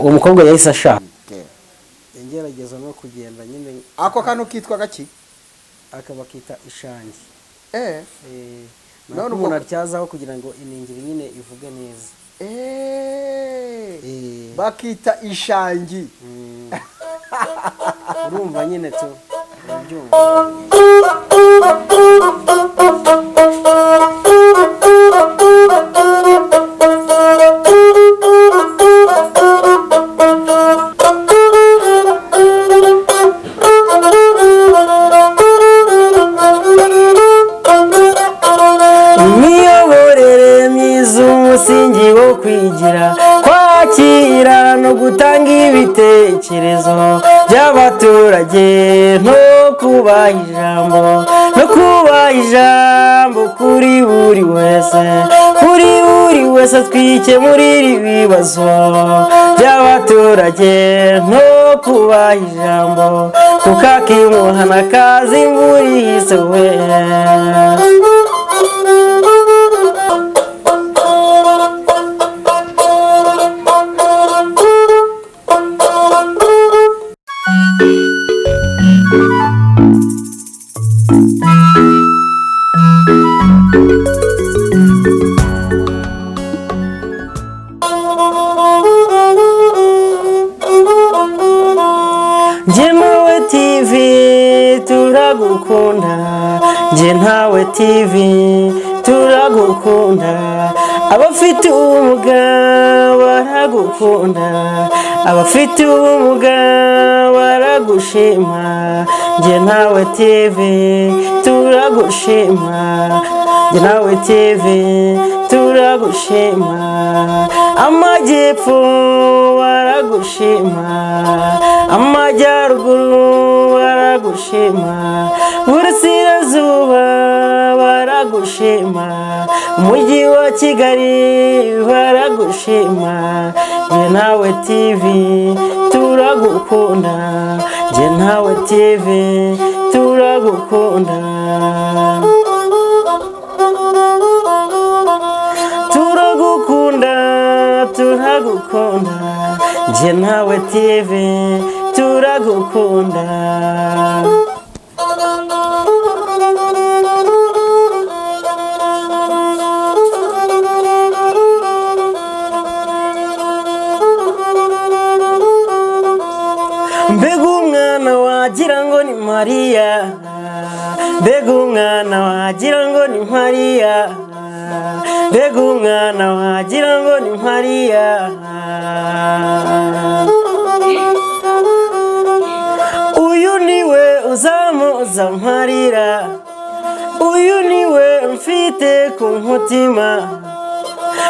Uwo mukobwa yahise ashaka ngerageza no kugenda nyine. Ako kantu kitwa gaki? Aka bakita ishangi. None none umuntu atyazaho kugira ngo iningiri nyine ivuge neza. Bakita ishangi. Urumva nyine tu urabyumva. Imiyoborere myiza, umusingi wo kwigira, kwakira no gutanga ibitekerezo by'abaturage, no kubaha ijambo, no kubaha ijambo kuri buri wese, kuri buri wese, twikemurira ibibazo by'abaturage, no kubaha ijambo, kuko akimuhana kazi imvura ihise we. Njye nawe TV turagukunda, njye nawe TV turagukunda. Abafite ubumuga baragukunda, abafite ubumuga baragushima. Njye nawe TV turagushima, njye nawe TV turagushima. Amajyepfo baragushima, amajyaruguru baragushima, burasirazuba baragushima, umujyi wa Kigali baragushima. Njye nawe TV turagukunda, njye nawe TV turagukunda, turagukunda, turagukunda, njye nawe TV turagukunda. Mbega umwana wagira ngo ni Mariya, mbega umwana wagira ngo ni Mariya, mbega umwana wagira ngo ni Mariya. Uyu niwe uzamuza mparira, uyu niwe mfite ku mutima.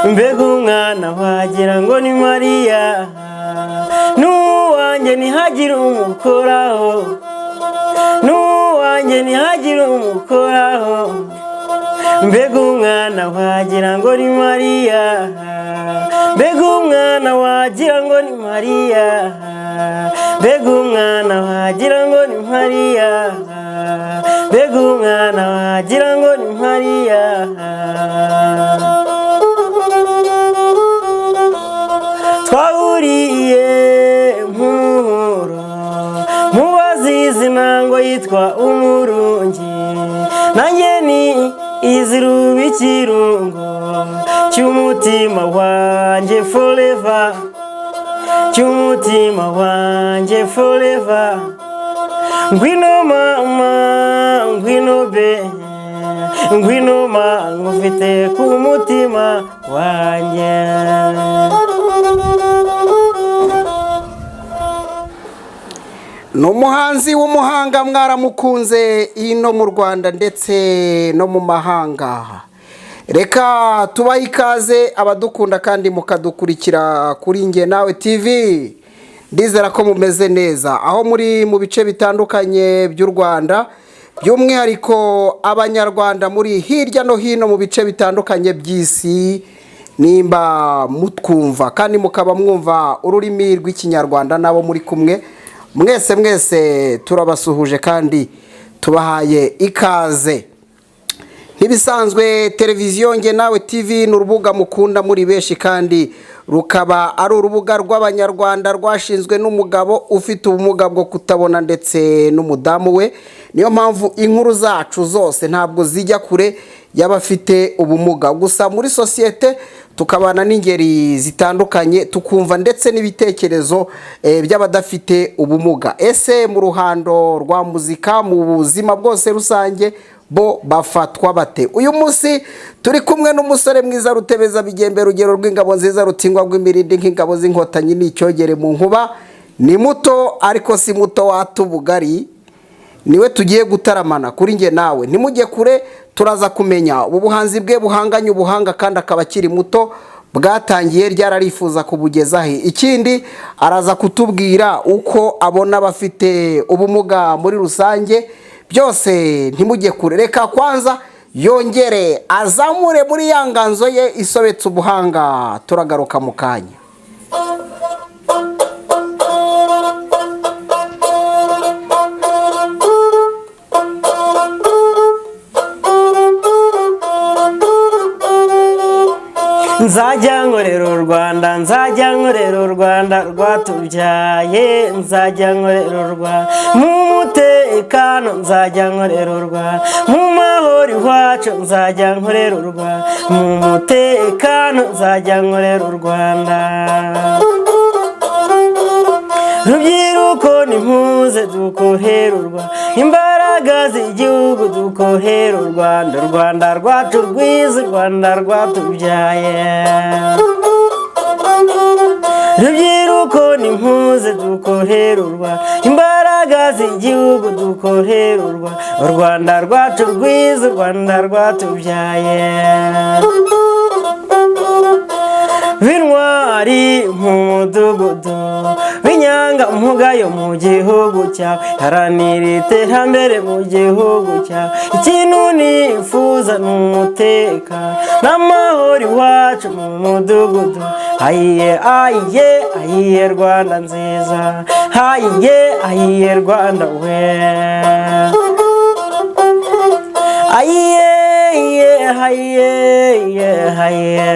Mbega umwana wagira ngo ni Mariya, n'uwanjye ntihagire umukoraho, n'uwanjye ntihagire umukoraho. Mbega umwana wagira ngo ni Mariya, mbega umwana wagira ngo ni Mariya, mbega umwana wagira ngo ni Mariya, mbega umwana wagira ngo ni Mariya. Twahuriye mpuro mubazi izina ngo yitwa Umurungi, nanjye ni iziruba ikirungo cy'umutima wanjye forever, cy'umutima wanjye forever. Ngwino mama, ngwino be, ngwino ma, ngufite ku mutima wanjye. Ni umuhanzi w'umuhanga, mwaramukunze ino mu Rwanda ndetse no mu mahanga. Reka tubahe ikaze abadukunda kandi mukadukurikira kuri Nge Nawe TV. Ndizera ko mumeze neza aho muri mu bice bitandukanye by'u Rwanda, by'umwihariko Abanyarwanda muri hirya no hino mu bice bitandukanye by'isi. Nimba mutwumva kandi mukaba mwumva ururimi rw'Ikinyarwanda n'abo muri kumwe mwese mwese, turabasuhuje kandi tubahaye ikaze. Nk'ibisanzwe, televiziyo Nge Nawe TV ni urubuga mukunda muri benshi, kandi rukaba ari urubuga rw'Abanyarwanda rwashinzwe n'umugabo ufite ubumuga bwo kutabona ndetse n'umudamu we. Niyo mpamvu inkuru zacu zose ntabwo zijya kure y'abafite ubumuga gusa. Muri sosiyete tukabana n'ingeri zitandukanye, tukumva ndetse n'ibitekerezo by'abadafite ubumuga. Ese mu ruhando rwa muzika, mu buzima bwose rusange, bo bafatwa bate? Uyu munsi turi kumwe n'umusore mwiza, Rutebeza Bigembe, rugero rw'ingabo nziza, rutingwa rw'imirindi nk'ingabo z'Inkotanyi, n'icyogere mu nkuba. Ni muto ariko si muto wata ubugari. Niwe tugiye gutaramana kuri Njye Nawe. Ntimujye kure, turaza kumenya ubu buhanzi bwe buhanganye ubuhanga kandi akaba akiri muto, bwatangiye ryararifuza kubugeza he. Ikindi, araza kutubwira uko abona abafite ubumuga muri rusange. Byose ntimujye kure, reka kwanza yongere azamure muri ya nganzo ye isobetse ubuhanga. Turagaruka mu kanya. Nzajya nkorera u Rwanda, nzajya nkorera u Rwanda rwatubyaye, nzajya nkorera u Rwanda mu mutekano, nzajya nkorera u Rwanda mu mahoro iwacu, nzajya nkorera u Rwanda mu mutekano, nzajya nkorera u Rwanda. Rubyiruko nimpuze dukorera u Rwanda, imbaraga z'igihugu, dukorera u Rwanda, u Rwanda rwacu rwiza, u Rwanda rwatubyaye. Rubyiruko nimpuze dukorera u Rwanda, imbaraga z'igihugu, dukorera u Rwanda, u Rwanda rwacu rwiza, u Rwanda rwatubyaye. B'intwari mu mudugudu, b'inyangamugayo mu gihugu cyawe, haranira iterambere mu gihugu cyawe. Ikintu nifuza ni umutekano n'amahoro iwacu mu mudugudu. Ayiye, ayiye, ayiye, Rwanda nziza, ayiye, ayiye, Rwanda we, ayiye, ayiye, ayiye, ayiye,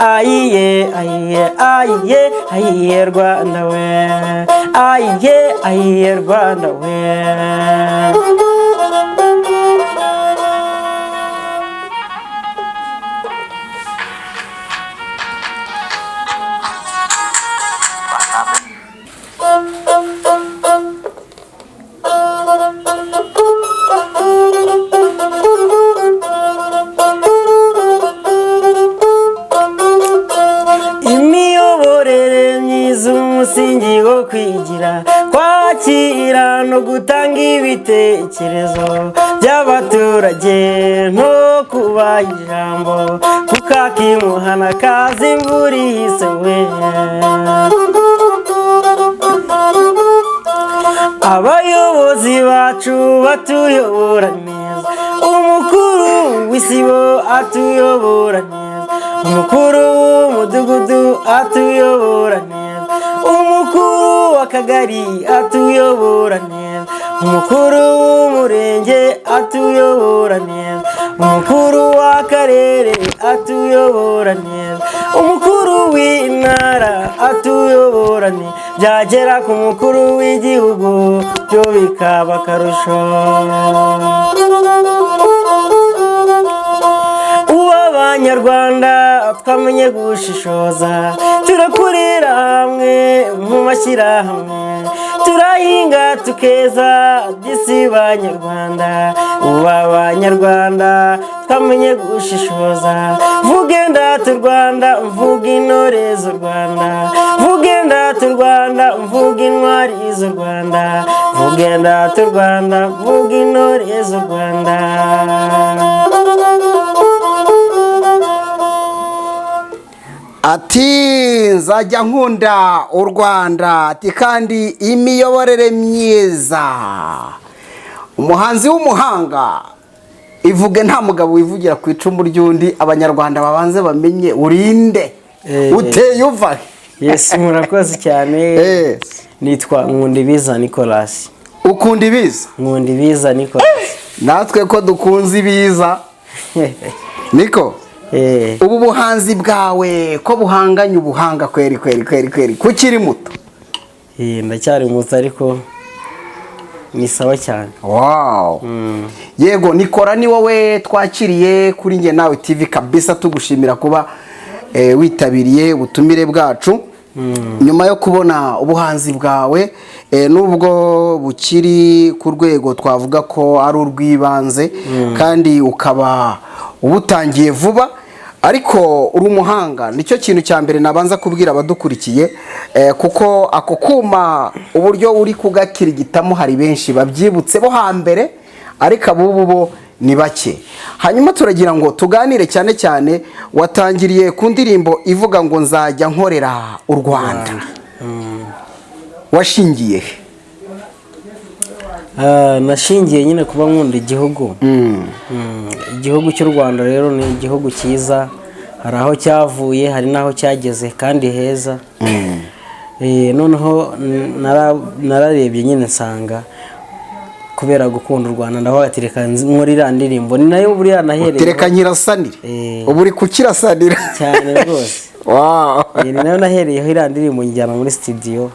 ayiye, ayiye, ayiye, ayiye, Rwanda we, ayiye, ayiye, Rwanda we. Imiyoborere myiza, umusingi wo kwigira, kwakira no gutanga ibitekerezo by'abaturage no kubaha ijambo, kuko akimuhana kaza imvura ihise we. Abayobozi bacu batuyobora neza, umukuru w'isibo atuyobora neza, umukuru w'umudugudu atuyobora neza, umukuru w'akagari atuyobora neza, umukuru w'umurenge atuyobora neza, umukuru w'akarere atuyobora neza, umukuru w'intara atuyobora neza, byagera ku mukuru w'igihugu byo bikaba akarusho. Ubu Abanyarwanda twamenye gushishoza, turakorera hamwe mu mashyirahamwe, turahinga tukeza, disi Banyarwanda. Ubu Abanyarwanda twamenye gushishoza. Mvuge ndata u Rwanda, mvuge intore z'u Rwanda, mvuge ndata u Rwanda, mvuge intwari z'u Rwanda, mvuge ndata u Rwanda, mvuge intore z'u Rwanda. Ati nzajya nkunda u Rwanda, ati kandi imiyoborere myiza. Umuhanzi w'umuhanga, ivuge, nta mugabo wivugira ku icumu ry'undi. Abanyarwanda babanze bamenye urinde, uteye uva he? Yes, murakoze cyane. Nitwa Nkundibiza Nicolas. Ukunda ibiza? Nkundibiza Nicolas. Natwe ko dukunze ibiza niko. Ubu buhanzi bwawe ko buhanganye ubuhanga kweri kweri kweri kweri, kukiri muto? Ndacyari muto, ariko ni sawa cyane. Wow. Yego, Nikora, ni wowe twakiriye kuri Njye Nawe TV kabisa, tugushimira kuba witabiriye ubutumire bwacu nyuma yo kubona ubuhanzi bwawe, nubwo bukiri ku rwego twavuga ko ari urw'ibanze, kandi ukaba ubutangiye vuba, ariko uri umuhanga. Nicyo kintu cya mbere nabanza kubwira abadukurikiye, kuko ako kuma uburyo uri kugakirigitamo hari benshi babyibutse bo hambere, ariko abubu bo ni bake. Hanyuma turagira ngo tuganire cyane cyane, watangiriye ku ndirimbo ivuga ngo "Nzajya nkorera u Rwanda". Washingiye he? Nashingiye nyine kuba nkunda igihugu. Igihugu cy'u Rwanda rero ni igihugu cyiza, hari aho cyavuye, hari n'aho cyageze kandi heza. Noneho nararebye nyine nsanga kubera gukunda u Rwanda, ndavuga ati reka nkore iriya ndirimbo, ni nayo buriya nahereye. Tereka nyirasanire. Ubu uri kukirasanira. Cyane rwose. Wow. Ni nayo nahereyeho, iriya ndirimbo njyana muri studio.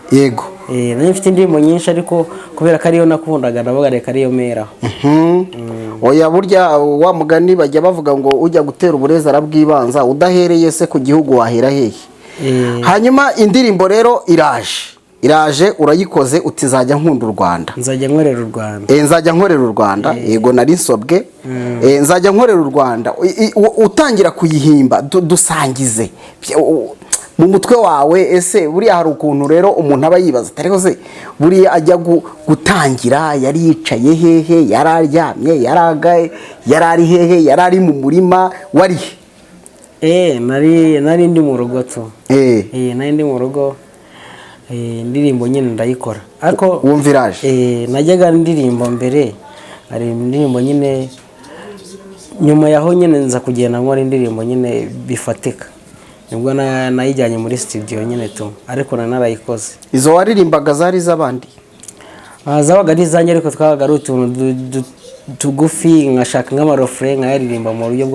Nari mfite indirimbo nyinshi, ariko kubera ko ariyo nakundaga, ndavuga reka ariyo meraho. Oya, burya wa mugani bajya bavuga ngo ujya gutera uburezi arabwibanza. Udahereye se ku gihugu wahera hehe? Hanyuma indirimbo rero iraje, urayikoze, uti "Nzajya nkunda u Rwanda". Nzajya nkorera u Rwanda. Nzajya nkorera u Rwanda. Yego, nari nsobwe. Nzajya nkorera u Rwanda. Utangira kuyihimba, dusangize mu mutwe wawe. Ese buriya hari ukuntu rero umuntu aba yibaza atari se, buriya ajya gutangira yari yicaye hehe, yari aryamye, yari ari hehe, yari ari mu murima, wari he? Nari ndi mu rugo tu. Nari ndi mu rugo, indirimbo nyine ndayikora, ariko Wumva iraje. Najyaga ndirimba mbere, hari indirimbo nyine, nyuma yaho nyine nza kugenda nkora indirimbo nyine bifatika, nibwo nayijyanye muri studio nyine tu, ariko narayikoze. Izo waririmbaga zari iz'abandi? Zabaga ari izanjye, ariko twabaga ari utuntu tugufi, nkashaka nk'amarofure nkayaririmba mu buryo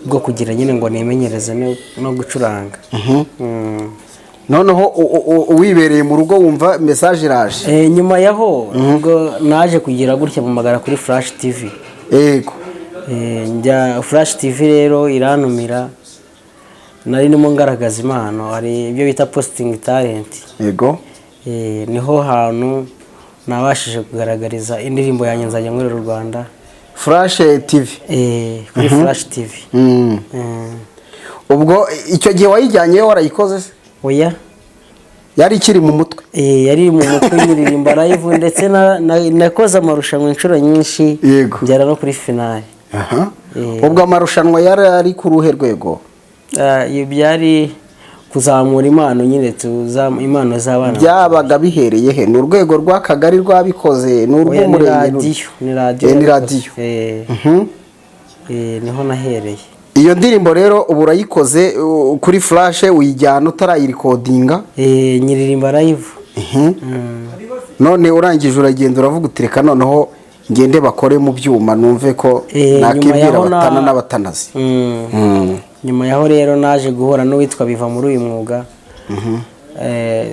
bwo kugira nyine ngo nimenyereze no gucuranga. Noneho wibereye mu rugo wumva message iraje. Nyuma yaho ubwo naje kugira gutya mpamagara kuri Flash TV. Njya Flash TV rero irantumira, nari ndimo ngaragaza impano, hari ibyo bita posting talent. Niho hantu nabashije kugaragariza indirimbo yanjye "Nzajya nkorera u Rwanda". Flash TV. Kuri Flash TV. Ubwo icyo gihe wayijyanyeyo warayikoze se? Oya. Yari ikiri mu mutwe? Yari mu mutwe, nyiririmba live, ndetse nakoze amarushanwa inshuro nyinshi, ngera no kuri finale. Ubwo amarushanwa yari ari ku ruhe rwego? Ibi byari kuzamura impano nyine, impano z'abana. Byabaga bihereye he? Ni urwego rw'akagari rwabikoze, ni Oya, ni urw'umurenge? Radiyo, ni radiyo. Ni yabikoze. radiyo. Niho nahereye. Iyo ndirimbo rero ubu urayikoze, kuri Flash uyijyana utarayirikodinga? Nyiririmba live. None urangije uragenda uravuga uti reka noneho ngende bakore mu byuma numve ko Nyuma nakibwira yaho abatana n'abatanazi. Nyuma yaho rero naje guhura n'uwitwa Biva muri uyu mwuga.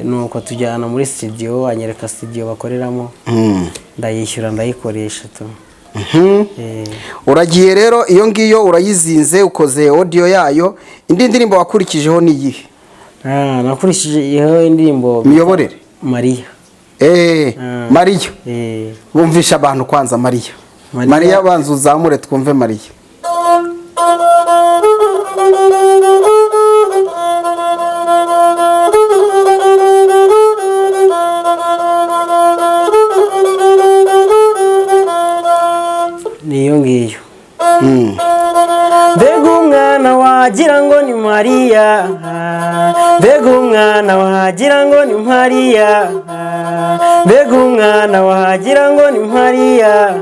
Nuko tujyana muri studio, anyereka studio bakoreramo, ndayishyura ndayikoresha tu. Uragiye rero iyo ngiyo urayizinze, ukoze audio yayo. Indi ndirimbo wakurikijeho ni iyihe? Nakurikijeho indirimbo Miyoborere. Mariya. Mariya. Bumvisha abantu kwanza Mariya. Mariya. Mariya, banza uzamure twumve Mariya. Ni iyo ngiyo. Mbega umwana wagira ngo ni Mariya, mbega umwana wagira ngo ni Mariya, mbega umwana wagira ngo ni Mariya.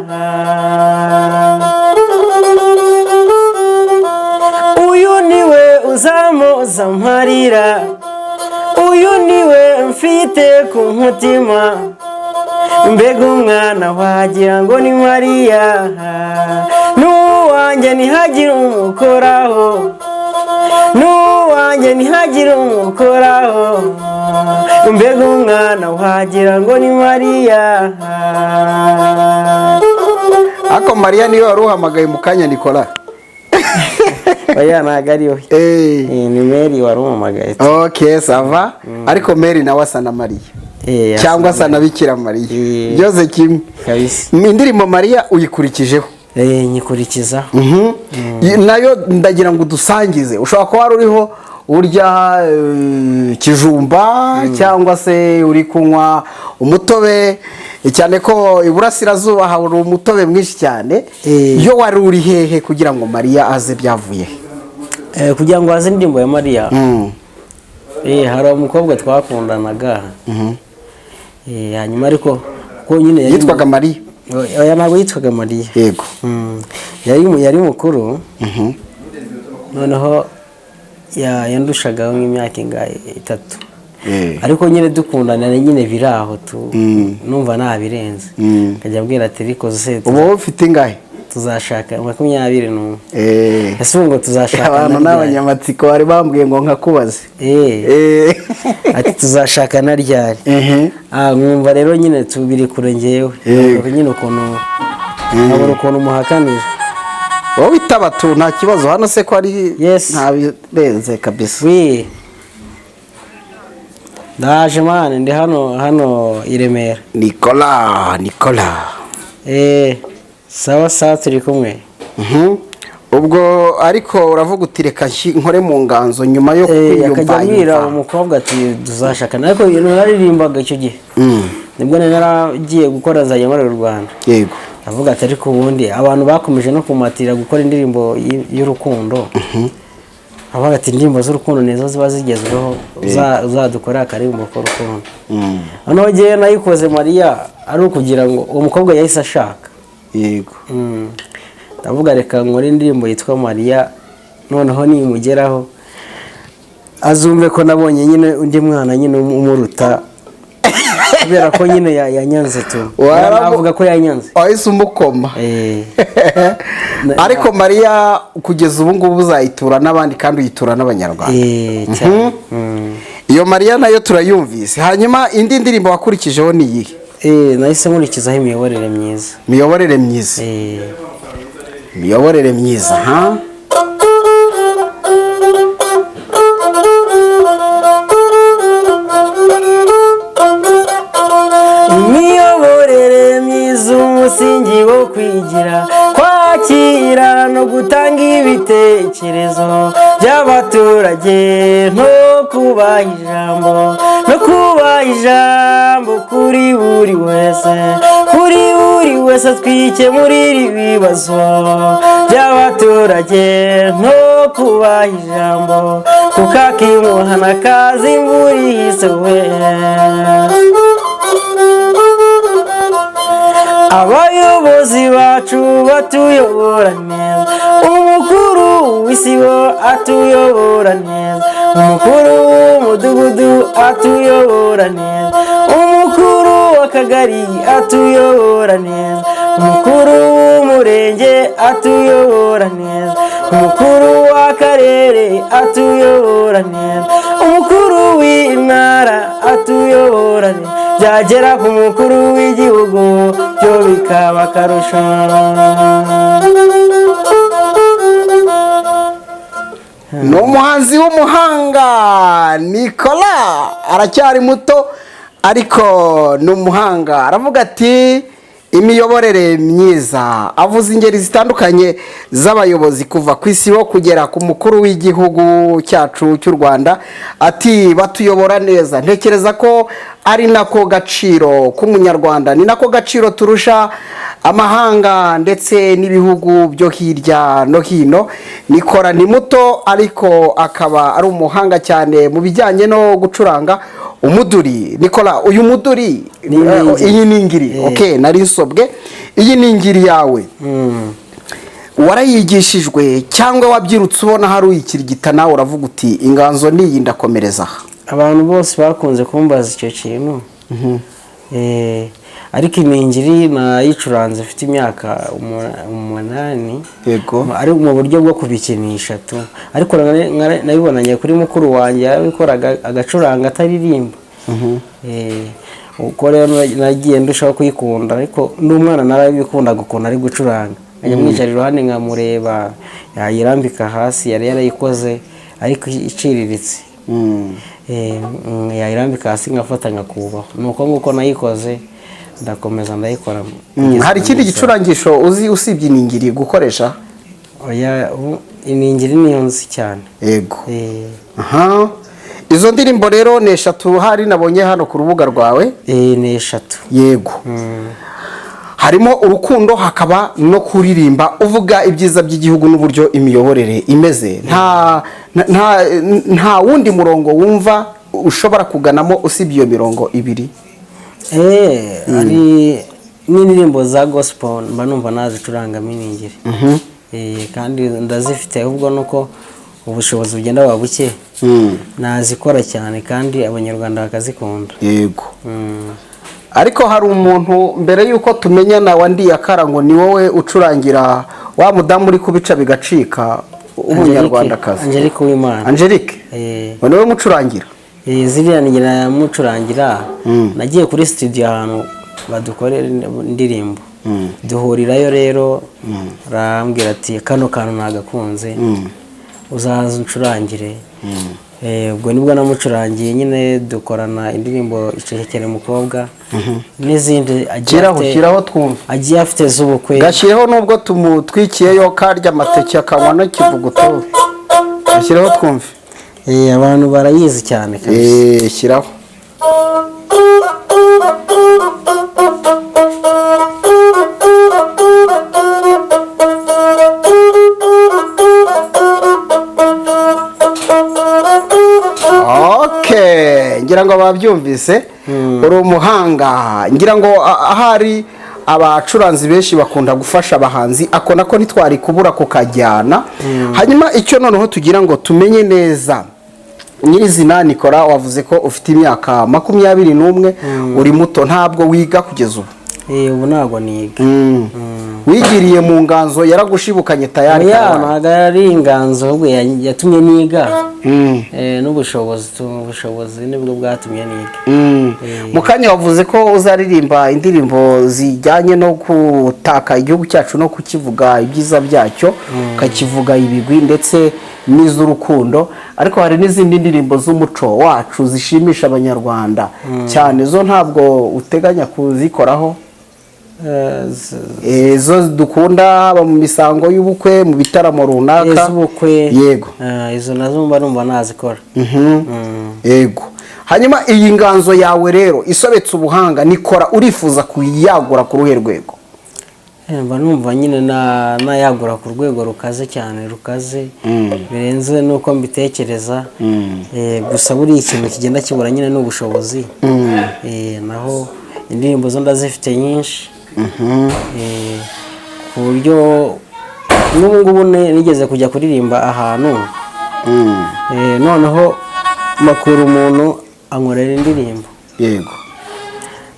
Uyu niwe uzamuza mparira, uyu niwe mfite ku mutima. Mbega umwana wagira ngo ni Mariya, n'uwanjye ntihagire umukoraho, n'uwanjye ntihagire umukoraho. Mbega umwana wagira ngo ni Mariya. Ariko Mariya niwe wari uhamagaye mu kanya, Nicolas? Oya, ntabwo ari we. Ni Mary wari umuhamagaye. Ok, ça va. Ariko Mary nawe asa na Mariya cyangwa asa na Bikira Mariya, byose kimwe. Kabisa. Indirimbo Mariya uyikurikijeho? Nyikurikizaho. Nayo ndagira ngo udusangize. Ushobora kuba wari uriho urya ikijumba cyangwa se uri kunywa umutobe, cyane ko iburasirazuba hari umutobe mwinshi cyane. Iyo wari uri hehe kugira ngo Mariya aze? Byavuye he? Kugira ngo haze indirimbo ya Mariya, hari umukobwa twakundanaga. Hanyuma ariko kuko nyine yari Yitwaga Mariya? Oya, ntabwo yitwaga Mariya. Yari mukuru, noneho yandushagaho nk'imyaka ingahe, 3. Ariko nyine dukundana nyine biri aho tu, numva nabirenze, akajya ambwira ati: "Ariko se Ubu wowe ufite ingahe? tuzashaka?" 21. Ese ubu ngo tuzashaka Abantu na ryari? n'abanyamatsiko bari bambwiye ngo nkakubaze. Ati: "Tuzashaka na ryari?" Nkumva rero nyine tubiri kure ngewe. Nkumva nyine ukuntu nkabura ukuntu muhakanira. Wowe itaba tu, nta kibazo. Hano se ko ari Yes. nta birenze kabisa. Oui, ndaje man, ndi hano hano i Remera. Nicola, Nicola. Sawa sawa, turi kumwe. Ubwo ariko uravuga uti: "Reka nkore mu nganzo nyuma yo kwiyumva." Akajya ambwira Yumva. umukobwa ati: "Tuzashakana." Ariko ibintu naririmbaga icyo gihe, nibwo nari naragiye gukora za nkorera u Rwanda. Avuga ati: "Ariko ubundi abantu bakomeje no kumatira gukora indirimbo y'urukundo." Avuga ati: "Indirimbo z'urukundo nizo ziba zigezweho, uzadukorera akaririmbo k'urukundo." Noneho ngewe nayikoze Mariya ari ukugira ngo uwo mukobwa yahise ashaka. Ndavuga: "Reka nkore indirimbo yitwa Mariya, noneho nimugeraho azumve ko nabonye nyine undi mwana nyine umuruta, kubera ko nyine yanyanze tu." Navuga ko yanyanze. Wahise umukoma. Ariko Mariya kugeza ubu ngubu uzayitura n'abandi kandi uyitura n'Abanyarwanda. Cyane. Iyo Mariya nayo turayumvise. Hanyuma indi ndirimbo wakurikijeho ni iyihe? Nahise nkurikizaho Imiyoborere Myiza. Imiyoborere Myiza. Imiyoborere myiza ha. Imiyoborere myiza, umusingi wo kwigira, kwakira no gutanga ibitekerezo by'abaturage, no kubaha ijambo, no kubaha ijambo kuri buri wese, kuri buri wese. Twikemurira ibibazo by'abaturage no kubaha ijambo, kuko akimuhana kaza imvura ihise we. Abayobozi bacu batuyobora neza, umukuru w'isibo atuyobora neza, umukuru w'umudugudu atuyobora neza, umukuru w'akagari atuyobora neza, umukuru w'umurenge atuyobora neza, umukuru w'akarere atuyobora neza, umukuru w'intara atuyobora neza, byagera ku mukuru w'igihugu byo bikaba akarusho. Ni umuhanzi w'umuhanga Nicola, aracyari muto ariko ni umuhanga. Aravuga ati: "Imiyoborere myiza." Avuze ingeri zitandukanye z'abayobozi kuva ku isi ho kugera ku mukuru w'igihugu cyacu cy'u Rwanda. Ati: "Batuyobora neza." Ntekereza ko ari nako gaciro k'Umunyarwanda, ni nako gaciro turusha amahanga ndetse n'ibihugu byo hirya no hino. Nicola ni muto ariko akaba ari umuhanga cyane mu bijyanye no gucuranga umuduri. Nicola, uyu muduri Ni iningiri. Iyi ni ingiri. Ok, nari nsobwe. Iyi ni ingiri yawe, warayigishijwe cyangwa wabyirutse ubona hari uyikirigita nawe uravuga uti: "Inganzo niyi, ndakomereza aha"? Abantu bose bakunze kumbaza icyo kintu. Ariko iningiri nayicuranze mfite imyaka 8. Ari mu buryo bwo kubikinisha tu, ariko nabibonanye kuri mukuru wanjye, yarabikoraga agacuranga ataririmba. Uko rero nagiye ndushaho kuyikunda, ariko n'umwana narabikundaga ukuntu ari gucuranga, nkajya mwicara iruhande nkamureba, yayirambika hasi, yari yarayikoze ariko iciriritse. Yayirambika hasi nkafata nkakubaho, ni uko nguko nayikoze, ndakomeza ndayikora. Hari ikindi gicurangisho uzi usibye iningiri gukoresha? Oya, ubu iningiri niyo nzi cyane. Aha. Izo ndirimbo rero ni eshatu hari nabonye hano ku rubuga rwawe. Ni eshatu. Yego, harimo urukundo, hakaba no kuririmba uvuga ibyiza by'igihugu n'uburyo imiyoborere imeze. Nta wundi murongo wumva ushobora kuganamo usibye iyo mirongo ibiri? Hari n'indirimbo za gospel mba numva nazicurangamo iningiri. Kandi ndazifite, ahubwo nuko ubushobozi bugenda buba buke. Nazikora cyane kandi Abanyarwanda bakazikunda. Ariko hari umuntu mbere y'uko tumenyana wandiye akara ngo ni wowe ucurangira wa mudamu uri kubica bigacika w'Umunyarwandakazi. Angelique Uwimana. Angelique. Eh. Ngo niwe mucurangira? Ziriya ni mucurangira. Nagiye kuri studio ahantu badukorera indirimbo, duhurirayo rero, arambwira ati: "Kano kantu nagakunze, uzaza uncurangire." Ubwo nibwo namucurangiye nyine, dukorana indirimbo "Icecekere Mukobwa" n'izindi agiye Shyiraho, shyiraho twumve. Agiye afite z'ubukwe. Gashyireho nubwo tumutwikiyeyo karya amateke akanywa n'ikivuguto, gashyireho twumve. Abantu barayizi cyane kabisa. Shyiraho. Okay, ngira ngo babyumvise. Uri umuhanga, ngira ngo ahari abacuranzi benshi bakunda gufasha abahanzi, ako nako ntitwari kubura kukajyana. Hanyuma icyo noneho tugira ngo tumenye neza nyirizina, Nikora, wavuze ko ufite imyaka 21, uri muto, ntabwo wiga kugeza ubu? Ubu ntabwo niga. Wigiriye mu nganzo, yaragushibukanye tayari? Oya. Karabaye. Ntabwo ari inganzo, ahubwo yatumye niga. N'ubushobozi ubushobozi nibwo bwatumye niga. Mu kanya wavuze ko uzaririmba indirimbo zijyanye no gutaka igihugu cyacu no kukivuga ibyiza byacyo, ukakivuga ibigwi, ndetse n'iz'urukundo, ariko hari n'izindi ndirimbo z'umuco wacu zishimisha Abanyarwanda cyane, zo ntabwo uteganya kuzikoraho? Zo dukunda haba mu misango y'ubukwe, mu bitaramo runaka. Iz'ubukwe. Yego. Izo nazo mba numva nazikora. Yego. Hanyuma iyi nganzo yawe rero isobetse ubuhanga, Nikora, urifuza kuyagura ku ruhe rwego? Mba numva nyine nayagura ku rwego rukaze cyane, rukaze birenze n'uko mbitekereza. Gusa buriya ikintu kigenda kibura nyine ni ubushobozi. Naho indirimbo zo ndazifite nyinshi. Ku buryo n'ubu ngubu nigeze kujya kuririmba ahantu. Noneho makura umuntu ankorera indirimbo.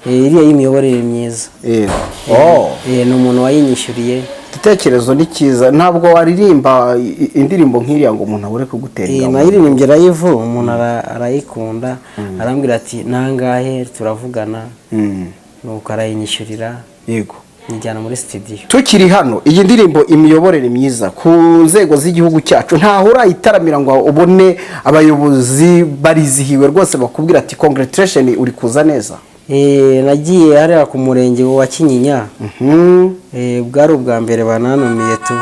Iriya y'imiyoborere myiza. Yego, oh. Ni umuntu wayinyishyuriye. Igitekerezo ni cyiza, ntabwo waririmba indirimbo nk'iriya ngo umuntu abure kugutera ingabo. Nayiririmbye live, umuntu arayikunda, arambwira ati: "Nangahe?" Turavugana, nuko arayinyishyurira, nyijyana muri studio. Tukiri hano, iyi ndirimbo imiyoborere myiza ku nzego z'igihugu cyacu, ntaho urayitaramira ngo ubone abayobozi barizihiwe rwose, bakubwira ati: "Congratulation, uri kuza neza"? Nagiye hariya ku murenge wa Kinyinya. Bwari ubwa mbere banantumiye tu.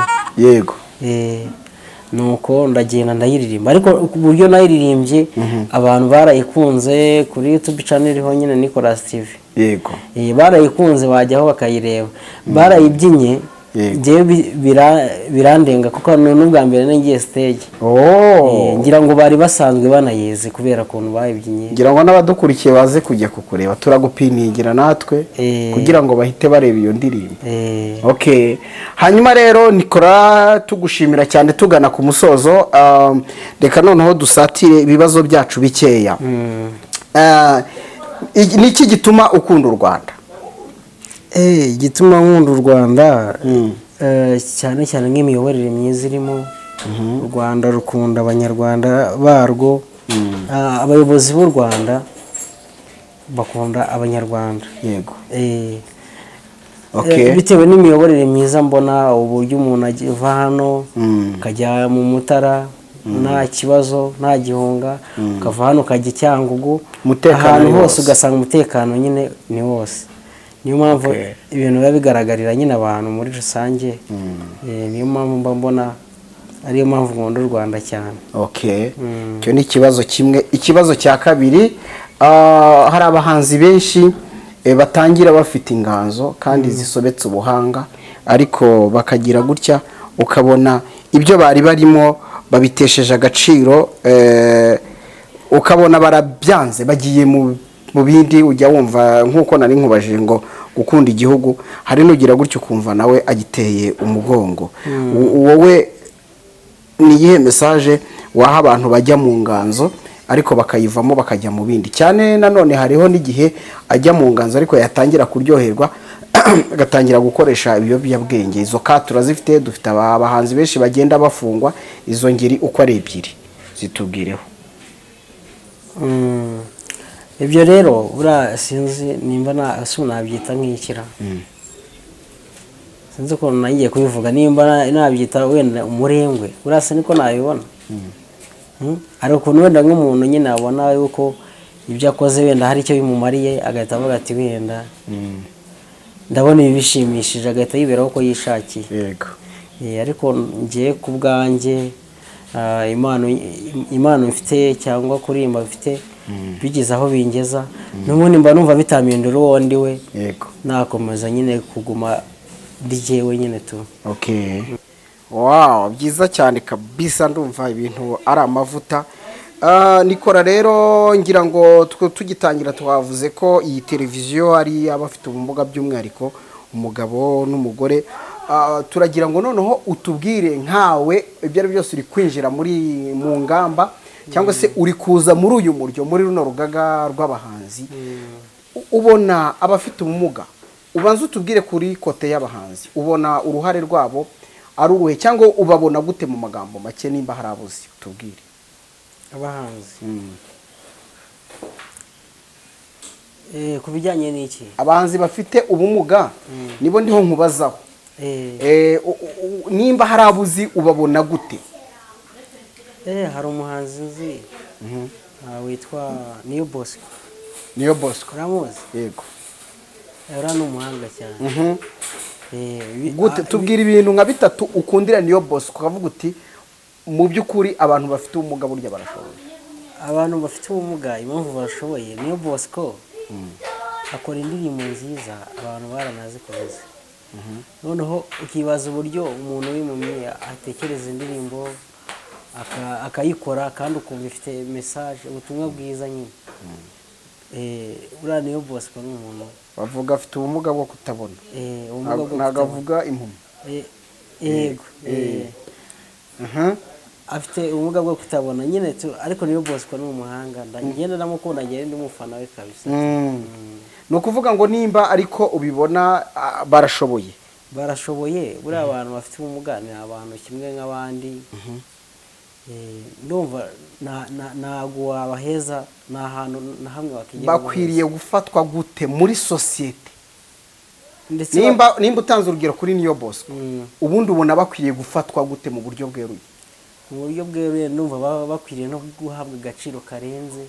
Nuko ndagenda ndayiririmba, ariko ku buryo nayiririmbye abantu barayikunze. Kuri YouTube channel iriho nyine, Nicolas TV. Barayikunze, bajyaho bakayireba, barayibyinnye. Njyewe birandenga kuko ni n'ubwa mbere nagiye stage. Ngira ngo bari basanzwe banayizi kubera ukuntu bayibyinnye. Ngira ngo n'abadukurikiye baze kujya kukureba, turagupiningira natwe kugira ngo bahite bareba iyo ndirimbo. Okay, hanyuma rero Nikora, tugushimira cyane, tugana ku musozo, reka noneho dusatire ibibazo byacu bikeya. Ni iki gituma ukunda u Rwanda? Igituma nkunda u Rwanda, cyane cyane nk'imiyoborere myiza irimo. U Rwanda rukunda Abanyarwanda barwo. Abayobozi b'u Rwanda bakunda Abanyarwanda. Bitewe n'imiyoborere myiza mbona, uburyo umuntu ava hano ukajya mu Mutara nta kibazo, nta gihunga, ukava hano ukajya i Cyangugu, Umutekano ahantu ni hose wose. ugasanga umutekano nyine ni wose. Niyo mpamvu ibintu biba bigaragarira nyine abantu muri rusange. Niyo mpamvu mba mbona ariyo mpamvu nkunda u Rwanda cyane. Okay, icyo ni ikibazo kimwe. Ikibazo cya kabiri, hari abahanzi benshi batangira bafite inganzo kandi zisobetse ubuhanga, ariko bakagira gutya ukabona ibyo bari barimo babitesheje agaciro, ukabona barabyanze, bagiye mu bindi. Ujya wumva nk'uko nari nkubajije ngo gukunda igihugu, hari n'ugira gutyo ukumva nawe agiteye umugongo. Wowe ni iyihe message waha abantu bajya mu nganzo ariko bakayivamo bakajya mu bindi? Cyane nanone hariho n'igihe ajya mu nganzo ariko yatangira kuryoherwa agatangira gukoresha ibiyobyabwenge. Izo ka turazifite, dufite abahanzi benshi bagenda bafungwa. Izo ngeri uko ari ebyiri zitubwireho. Ibyo rero buriya sinzi nimba si nabyita nk'ikira, sinzi ukuntu nagiye kubivuga, nimba nabyita wenda umurengwe, buriya se niko nabibona. Hari ukuntu wenda nk'umuntu nyine abona yuko ibyo akoze wenda hari icyo bimumariye, agahita avuga ati wenda ndabona ibi bishimishije, agahita yiberaho uko yishakiye. Ariko ngiye ku bwanjye, impano mfite cyangwa kuririmba mfite bigeze aho bingeza, n'ubundi mba numva bitampindura uwo ndi we. Nakomeza nyine kuguma ndi jyewe nyine tu. Okay, wow, byiza cyane kabisa, ndumva ibintu ari amavuta. Nikora rero ngira ngo tugitangira twavuze ko iyi televiziyo ari abafite ubumuga, by'umwihariko umugabo n'umugore. Turagira ngo noneho utubwire nkawe, ibyo ari byo byose uri kwinjira muri mu ngamba cyangwa se uri kuza muri uyu muryo, muri runo rugaga rw'abahanzi, ubona abafite ubumuga, ubanza utubwire kuri côté y'abahanzi, ubona uruhare rwabo ari uruhe cyangwa ubabona gute mu magambo make? Nimba hari abuzi utubwire. Abahanzi, ku bijyanye n'iki? Abahanzi bafite ubumuga nibo ndiho nkubazaho. Nimba hari abuzi, ubabona gute? Hari umuhanzi nzi witwa Niyo Bosco. Niyo Bosco. Uramuzi? Yego. Uriya ni umuhanga cyane. Gute? Tubwira ibintu nka bitatu ukundira Niyo Bosco, ukavuga uti mu by'ukuri abantu bafite ubumuga burya barashoboye. Abantu bafite ubumuga impamvu bashoboye, Niyo Bosco akora indirimbo nziza, abantu baranazikunze. Noneho ukibaza uburyo umuntu w'impumyi atekereza indirimbo akayikora kandi ukumva ifite message, ubutumwa bwiza nyine. Uriya Niyo Bosco ni umuntu Bavuga afite ubumuga bwo kutabona. Ubumuga bwo Ntabwo kutabona. avuga impumyi. Yego. Afite ubumuga bwo kutabona nyine tu, ariko Niyo Bosco ni umuhanga, ngenda ndamukunda, ngenda ndi umufana we kabisa. Ni ukuvuga ngo nimba ariko ubibona, barashoboye. Barashoboye. Buriya abantu bafite ubumuga ni abantu kimwe nk'abandi. Ndumva ntabwo wabaheza, nta hantu na hamwe wakigera. Bakwiriye gufatwa gute muri sosiyete? Ndetse Nimba utanze urugero kuri Niyo Bosco, ubundi ubona bakwiriye gufatwa gute mu buryo bweruye? Mu buryo bweruye, ndumva baba bakwiriye no guhabwa agaciro karenze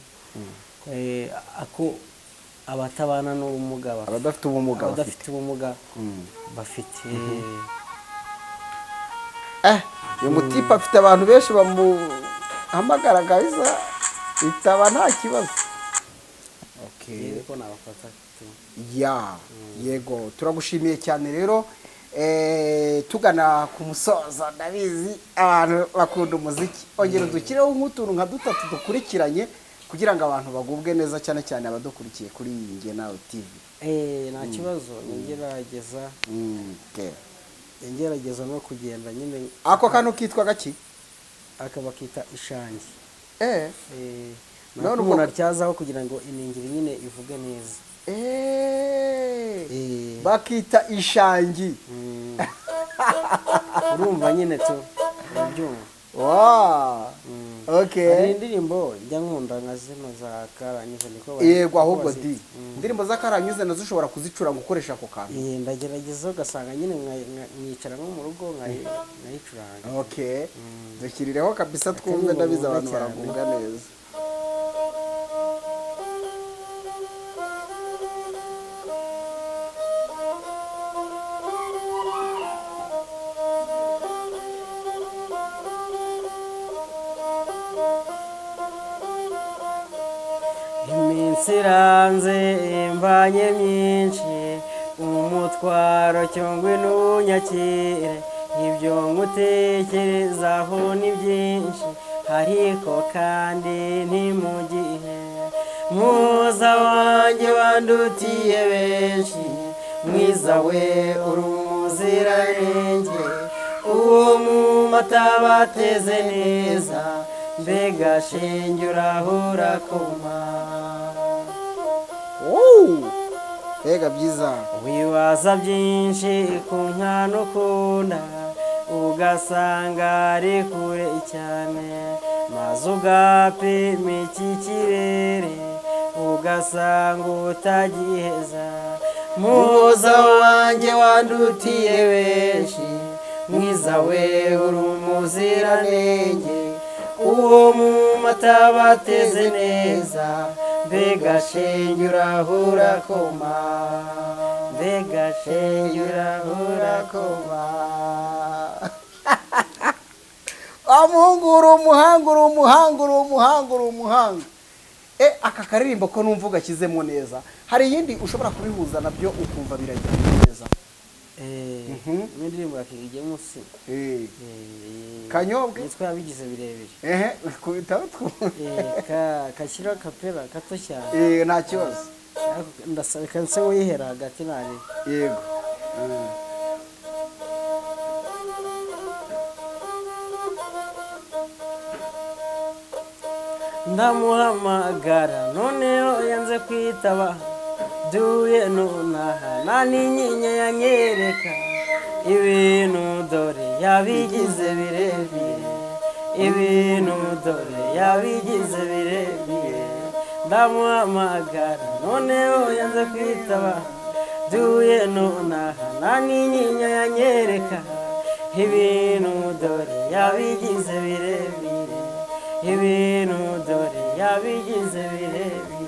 ako abatabana n'ubumuga bafite. Abadafite ubumuga bafite. Abadafite ubumuga bafite. Uyu mutipe afite abantu benshi bamuhamagara kabisa, bitaba nta kibazo. Okay. Yego, ko nabafata tu. Ya, yego, turagushimiye cyane rero. Tugana ku musozo, ndabizi abantu bakunda umuziki, ongera udushyireho nk'utuntu nka dutatu dukurikiranye kugira ngo abantu bagubwe neza, cyane cyane abadukurikiye kuri iyi Njye Nawe TV. Nta kibazo, ngerageza Okay. ngerageza no kugenda nyine. Ako kantu kitwa gaki? Aka bakita ishangi. Ni None uko ubwo umuntu atyazaho kugira ngo iningiri nyine ivuge neza. Bakita ishangi. Urumva nyine tu, urabyumva. Wa, okay. Hari indirimbo njya nkunda nka zino za Karanyuze, niko Yego. niko Ahubwo bazita. di indirimbo z'akaranyuze nazo ushobora kuzicuranga ukoresha ako kantu? Ndagerageza, ugasanga nyine nkicara nko mu rugo nkayicuranga. Okay, dushyirireho kabisa twumve. Akaririmbo Ndabizi nkunda abantu cyane. baragubwa neza. Iminsi iranze imbanye myinshi, umutwaro cyangwa ntunyakire. Ibyo nkutekerezaho ni byinshi, ariko kandi ni mu gihe muza wanjye wandutiye benshi. Mwiza we, uri umuziranenge, uwo mu mata bateze neza. Mbega shenge, urahura koma. Wow! Mbega byiza! Wibaza byinshi ku mwana ukunda, ugasanga ari kure cyane, maze ugapima iki kirere, ugasanga utagiheza. Muza wanjye wandutiye benshi, mwiza we, uri umuziranenge, uwo mu mata bateze neza. Mbega shenge, urahura koma, mbega shenge, urahura koma. Wa muhungu, uri umuhanga, uri umuhanga, uri umuhanga, uri umuhanga. Aka karirimbo ko numva ugashyizemo neza, hari iyindi ushobora kubihuza nabyo ukumva biragenda neza? N'indirimbo ya King James. Kanyobwe? Yitwa Yabigize Birebire. Ehe, kubitaho twumve. Kashyiraho kapera gato cyane. Nta kibazo. Ariko ndasaba reka nse wihera hagati nari. Yego. Ndamuhamagara noneho yanze kwitaba, duye nonaha nta n'inyinya yanyereka. Ibintu dore yabigize birebire, ibintu dore yabigize birebire. Ndamuhamagara noneho yanze kwitaba, duye nonaha nta n'inyinya yanyereka. Ibintu dore yabigize birebire, ibintu dore yabigize birebire.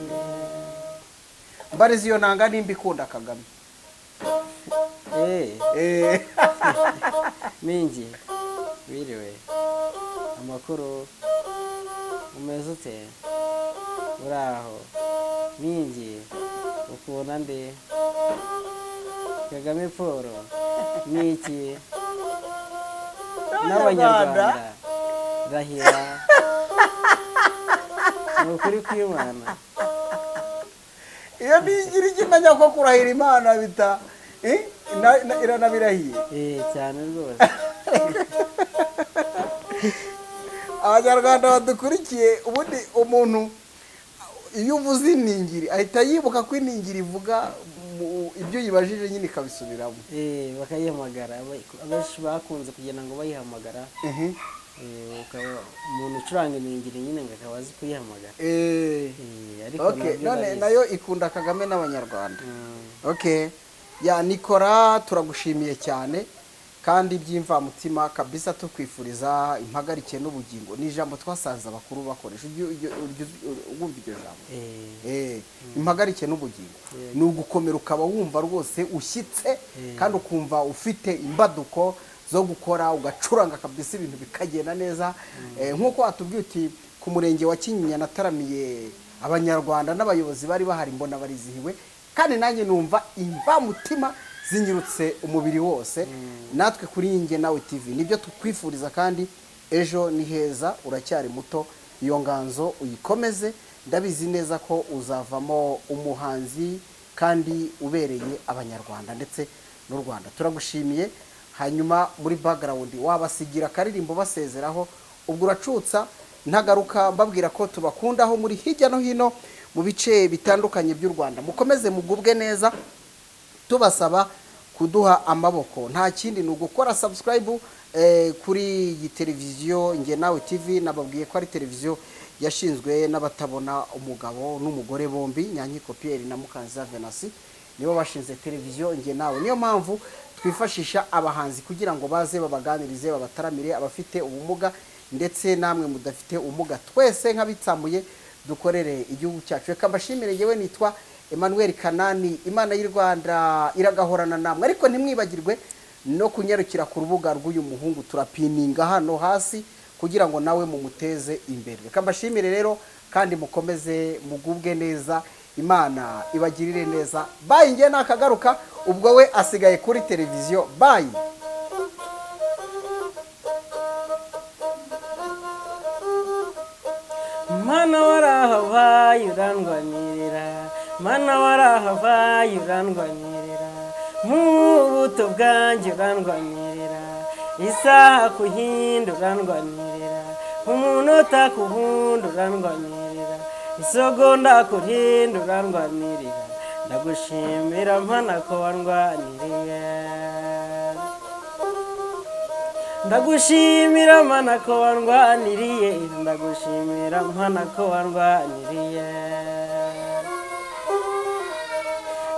Mbariza iyo nanga nimba ikunda Kagame. Mingi, wiriwe, amakuru, umeze ute? Uraho Mingi, ukunda nde? Kagame Paul ni iki n'Abanyarwanda? Rahira, ni ukuri kw'Imana. Iyo nigira ikimenya ko kurahira Imana bita iranabirahiye. Cyane rwose. Abanyarwanda badukurikiye, ubundi umuntu iyo uvuze iningiri ahita yibuka ko iningiri ivuga ibyo yibajije nyine ikabisubiramo. Bakayihamagara. Abenshi bakunze kugira ngo bayihamagara. Ukaba umuntu ucuranga iningiri nyine ngo akaba azi kuyihamagara. Ariko nabyo none urabizi. Nayo ikunda Kagame n'Abanyarwanda. Okay, ya Nikora, turagushimiye cyane kandi by'imvamutima kabisa, tukwifuriza impagarike n'ubugingo. Ni ijambo twasanze abakuru bakoresha. Ujya wumva iryo jambo? Impagarike n'ubugingo ni ugukomera, ukaba wumva rwose ushyitse kandi ukumva ufite imbaduko zo gukora, ugacuranga kabisa ibintu bikagenda neza. Nk'uko watubwiye uti ku murenge wa Kinyinya nataramiye Abanyarwanda n'abayobozi bari bahari, mbona barizihiwe, kandi nanjye numva imvamutima zinyirutse umubiri wose. Natwe kuri Njye Nawe TV nibyo tukwifuriza, kandi ejo ni heza, uracyari muto, iyo nganzo uyikomeze. Ndabizi neza ko uzavamo umuhanzi kandi ubereye Abanyarwanda ndetse n'u Rwanda. Turagushimiye. Hanyuma muri background wabasigira akaririmbo basezeraho, ubwo uracutsa. Ntagaruka mbabwira ko tubakunda aho muri hirya no hino mu bice bitandukanye by'u Rwanda. Mukomeze mugubwe neza, tubasaba kuduha amaboko. Nta kindi, ni ugukora subscribe kuri iyi televiziyo Nge Nawe TV. Nababwiye ko ari televiziyo yashinzwe n'abatabona, umugabo n'umugore bombi, Nyankiko Pierre na Mukanziza Venasi, nibo bashinze televiziyo Nge Nawe. Niyo mpamvu twifashisha abahanzi kugira ngo baze babaganirize, babataramire, abafite ubumuga ndetse namwe mudafite ubumuga, twese nk'abitsamuye dukorere igihugu cyacu. Reka mbashimire. Ngewe nitwa Emmanuel Kanani. Imana y'u Rwanda iragahorana namwe, ariko ntimwibagirwe no kunyarukira ku rubuga rw'uyu muhungu, turapininga hano hasi kugira ngo nawe mumuteze imbere. Reka mbashimire rero kandi mukomeze mugubwe neza, Imana ibagirire neza. Bye. Ngewe nakagaruka, ubwo we asigaye kuri televiziyo. Bye. Mana warahabaye urandwanirira, Mana warahabaye urandwanirira, mu buto bwanjye urandwanirira, isaha ku yindi urandwanirira, umunota ku wundi urandwanirira, isegonda ku rindi urandwanirira. Ndagushimira Mana ko wandwaniriye. Ndagushimira Mana ko wandwaniriye, ndagushimira Mana ko wandwaniriye,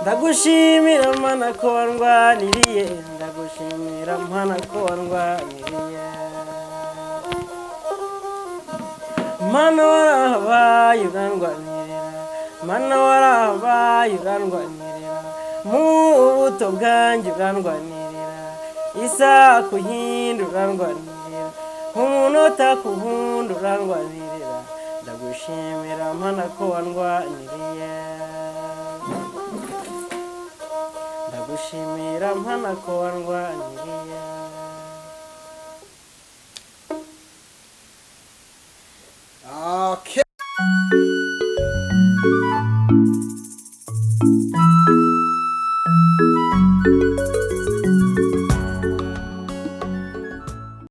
ndagushimira Mana ko wandwaniriye, ndagushimira Mana ko wandwaniriye. Mana warahabaye urandwanirira, Mana warahabaye urandwanirira, mu buto bwanjye urandwanirira, isaha ku yindi urandwanirira, umunota ku wundi urandwanirira. Ndagushimira Mana ko wandwaniriye, ndagushimira Mana ko wandwaniriye.